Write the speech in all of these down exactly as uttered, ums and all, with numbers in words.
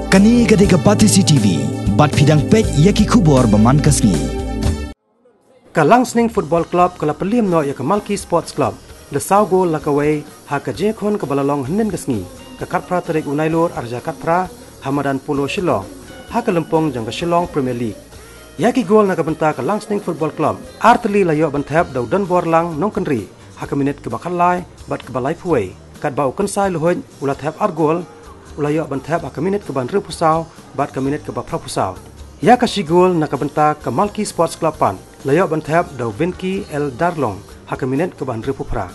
Kane ka dei ka Batesi T V, bad phi dang peit ïa ki khubor ba man ka sngi. Ka Langsning Football Club ka la pynliem noh ïa ka Malki Sports Club da saw gol la kawei ha ka jingïakhun kaba la long hynnin ka sngi, ka khatphra tarik u Nailur arhajar khatphra, ha madan Polo Shillong, ha ka lympung jong ka Shillong Premier League. Ïa ki gol na ka bynta ka Langsning Football Club, ar tylli la ïoh ban thep da u Donborlang Nongkynrih ha ka minit kaba khatlai bad kaba laiphew wei, katba u Kynsai Luhuid u la thep ar gol, u la ïoh ban thep ha ka minit kaba hynriewphew saw bad ka minit kaba phraphew saw. Ïa ka shi gol na ka bynta ka Malki Sports Club pat la ïoh ban thep da u Vinky L Darlong ha ka minit kaba hynriewphew phra.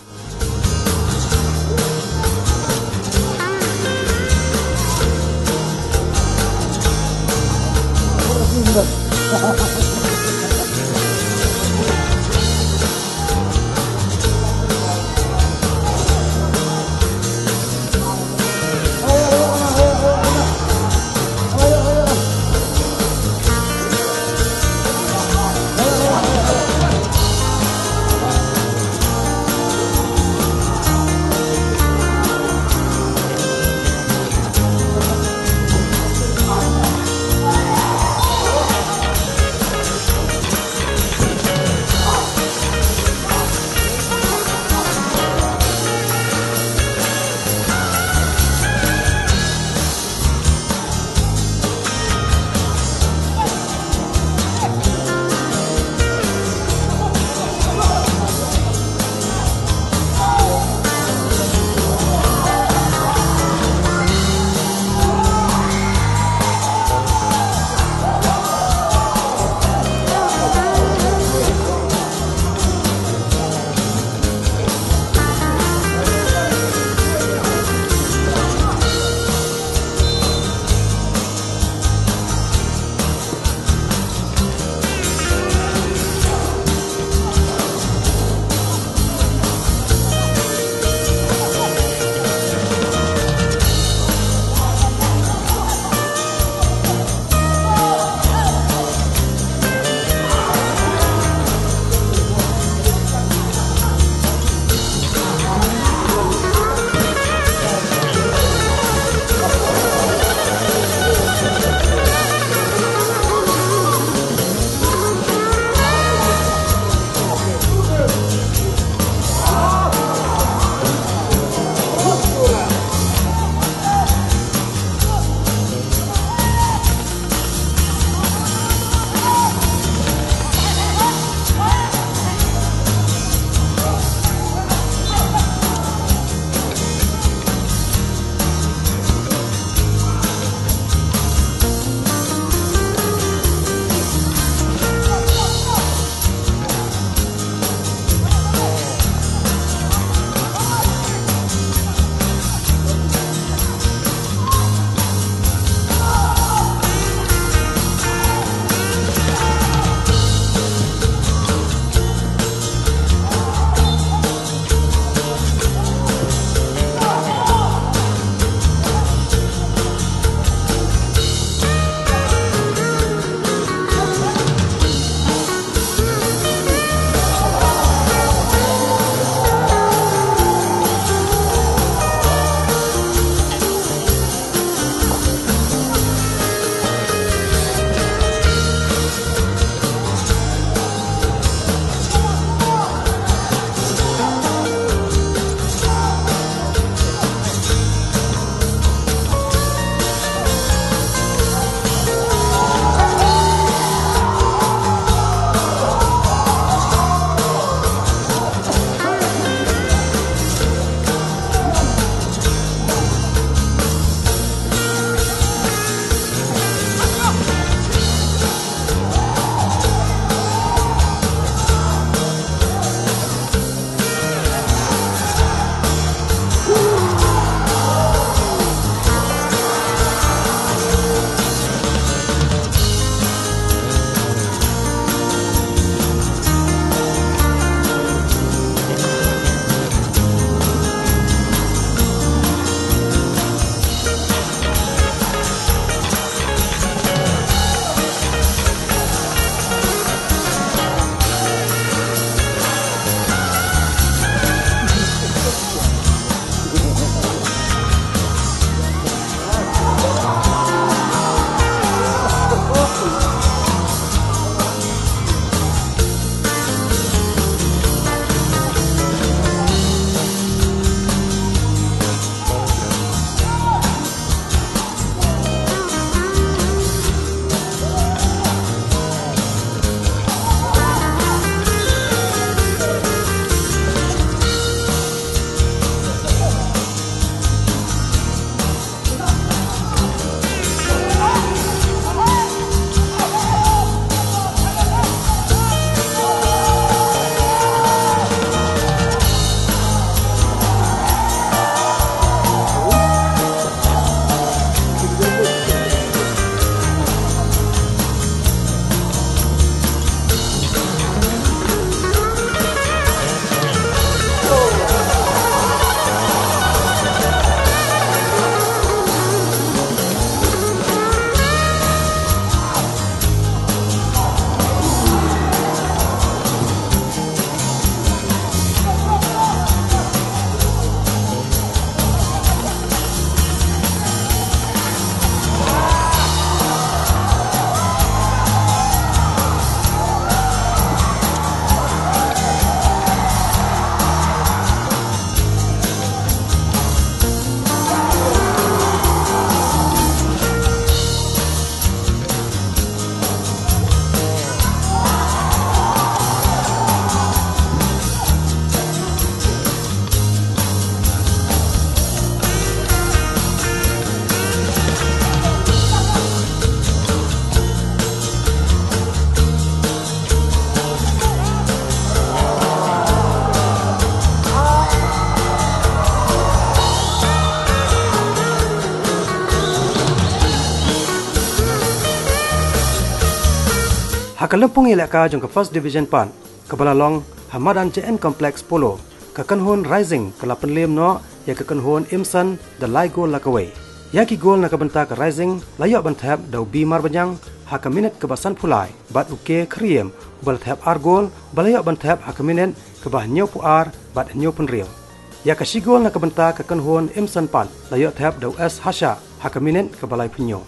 Ha ka lympung ïalehkai jong ka First Division pat, kaba la long ha madan J N Complex Polo, ka kynhun Rising ka la pynliem noh ïa ka kynhun Imson da lai gol la kawei. Ïa ki gol na ka bynta ka Rising la ïoh ban thep da u B Marbaniang ha ka minit kaba sanphew lai, bad u K Khariem uba la thep ar gol ba la ïoh ban thep ha ka minit kaba hynñiewphew ar bad hynñiewphew hynriew. Ïa ka shi gol na ka bynta ka kynhun Imson pat la ïoh thep da u S Hasha ha ka minit kaba laiphew hynñiew.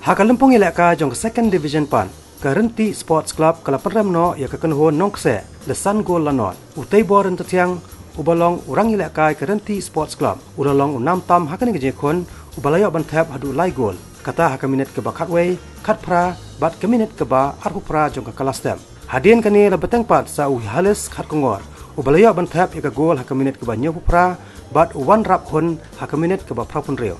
Ha ka lympung ïalehkai jong ka Second Division pat, ka Rynti Sports Club ka la pynrem noh ïa ka kynhun Nongkseh da san gol la nod. U Teibor Ryntathiang uba long u rangïalehkai ka Rynti Sports Club u la long u nam tam ha kane ka jingïakhun, uba la ïoh ban thep haduh lai gol, kata ha ka minit kaba khatwei, khatphra bad ka minit kaba arphew phra jong ka kala step. Hadien kane la bteng pat sa u Halis Khatkongor uba la ïoh ban thep ïa ka gol ha ka minit kaba hynñiewphew phra bad u Wanrap Hun ha ka minit kaba phraphew hynriew.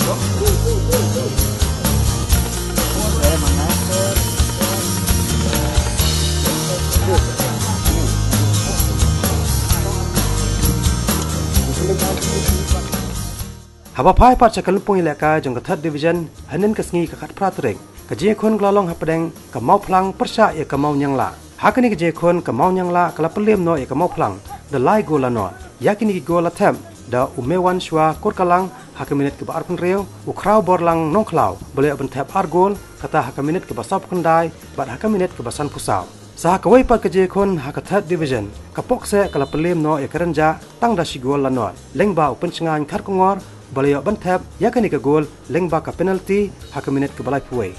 Haba phai pat sha ka lympung ïalehkai jong ka Third Division, hynnin ka sngi ka khatphra tarik, ka jingïakhun ka la long hapdeng ka Mawphlang pyrshah ïa ka Mawniangla. Ha kane ka jingïakhun ka Mawniangla ka la pynliem noh ïa ka Mawphlang da lai gol la noh. Ïa kine ki gol la thep da u Mewanshwa Kurkalang ha ka minit kaba arphew hynriew, u Khrawborlang Nongkhlaw ba la ïoh ban thep ar gol, kata ha ka minit kaba sawphew khyndai bad ha ka minit kaba sanphew saw. Sa ha kawei pat ka jingïakhun ha ka Third Division, ka Pokseh ka la pynliem noh ïa ka Rynjah tang da shi gol la noh, lyngba u Pynshngaiñ Kharkongor ba la ïoh ban thep ïa kane ka gol lyngba ka penalty ha ka minit kaba laiphew wei.